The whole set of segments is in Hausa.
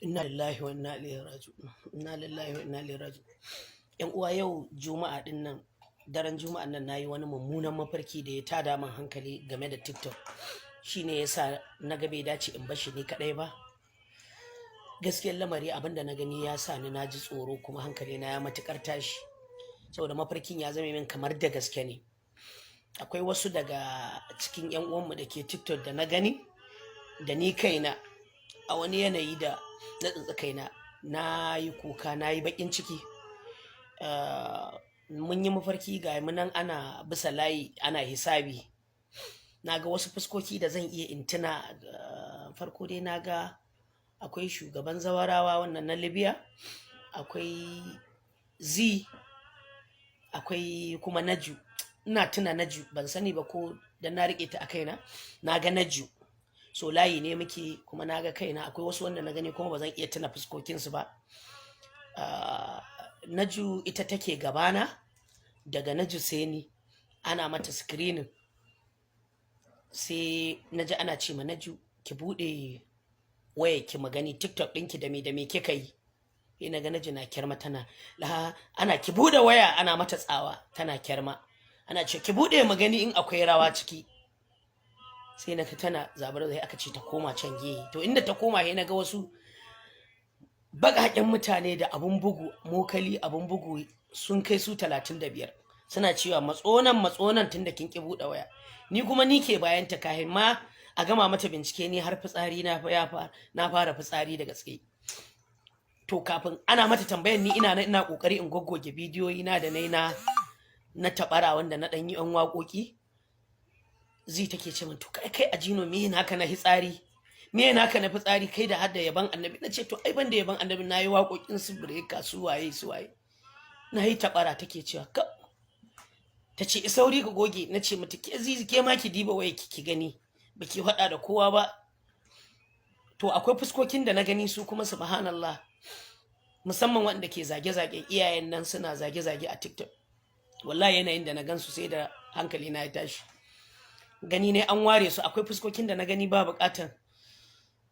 Inna lillahi wa inna ilaihi raji'un. Inna lillahi wa inna ilaihi raji'un. Yan uwa, yau Juma'a din nan, daren Juma'an nan, nayi wani mummunan mafarki da ya tada min hankali game da TikTok. Shine yasa na ga bai dace in bar shi ni kadai ba. Gaskiyar lamari, abin da na gani ya sa ni na ji tsoro, kuma hankali na ya matukar tashi. Saboda mafarkin ya zame min kamar da gaske ne. Akwai wasu daga cikin yan uwanmu da ke TikTok da na gani da ni kaina a wani yanayi da na tsintsi kaina, na yi kuka, na yi baƙin ciki. Mun yi mafarki, ga mu nan ana bisa layi, ana hisabi. Na ga wasu fuskoki da zan iya in tuna. Farko dai na ga akwai shugaban zawarawa wannan na Libya, akwai Z, akwai kuma Naju. Ina tuna Naju, ban sani ba ko dan na riƙe ta a kaina. Na ga Naju. So layi ne muke, kuma na ga kaina. Akwai wasu wanda na gani kuma ba zan iya tuna fuskokinsu ba. Naju ita take gabana, daga Naju sai ni. Ana mata screening, sai na ji ana ce ma Naju, "Ki buɗe waya ki magani TikTok ɗinki, da me da me kika yi?" Sai na ga Naju na kyarma, tana la ana "Ki buɗe waya," ana mata tsawa, tana kyarma. Ana ce, "Ki buɗe magani in akwai rawa ciki." Sai na ga tana zabar, sai aka ce ta koma can gehe. To inda ta koma, sai na ga wasu baƙaƙen mutane da abun bugu, mokali, abun bugu, sun kai su 35, suna cewa, "Matsonan, matsonan, tunda kin ki buɗe waya." Ni kuma ni ke bayan ta. Kahin ma a gama mata bincike, ni har fitsari na ya fara, na fara fitsari da gaske. To kafin ana mata tambayan, ni ina nan ina kokari in goggoge bidiyoyi na da nayi na tabara, wanda na ɗan yi yan waƙoƙi. Zai take ce min, "To kai, kai Ajino, me naka na hitsari? Me naka na fitsari, kai da hadda yaban Annabi?" Na ce, "To ai ban da yaban Annabi, na yi waƙoƙin su Breka, su waye, su waye, na yi tabara." Take cewa ka ta ce, "Sauri ka goge." Na ce mata, "Ke Zizi, ke ma ki diba waya ki gani, baki faɗa da kowa ba." To akwai fuskokin da na gani su kuma, subhanallah, musamman waɗanda ke zage-zage, iyayen nan suna zage-zage a TikTok. Wallahi yanayin da na gansu, sai da hankali na ya tashi. Gani ne an ware su. Akwai fuskokin da na gani ba buƙatan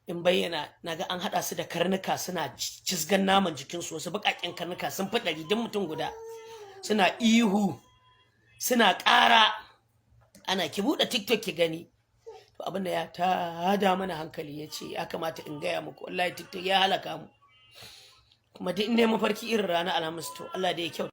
in bayyana. Na ga an haɗa su da karnuka suna cizgan naman jikinsu, wasu baƙaƙen karnuka sun fi 100, duk mutum guda, suna ihu, suna ƙara, ana "Ki buɗe TikTok ki gani." To abin da ya tada mana hankali, ya ce ya kamata in gaya muku, wallahi TikTok ya halaka mu. Kuma duk in ne mafarki irin ranar Alhamis, to Allah da ya kyau.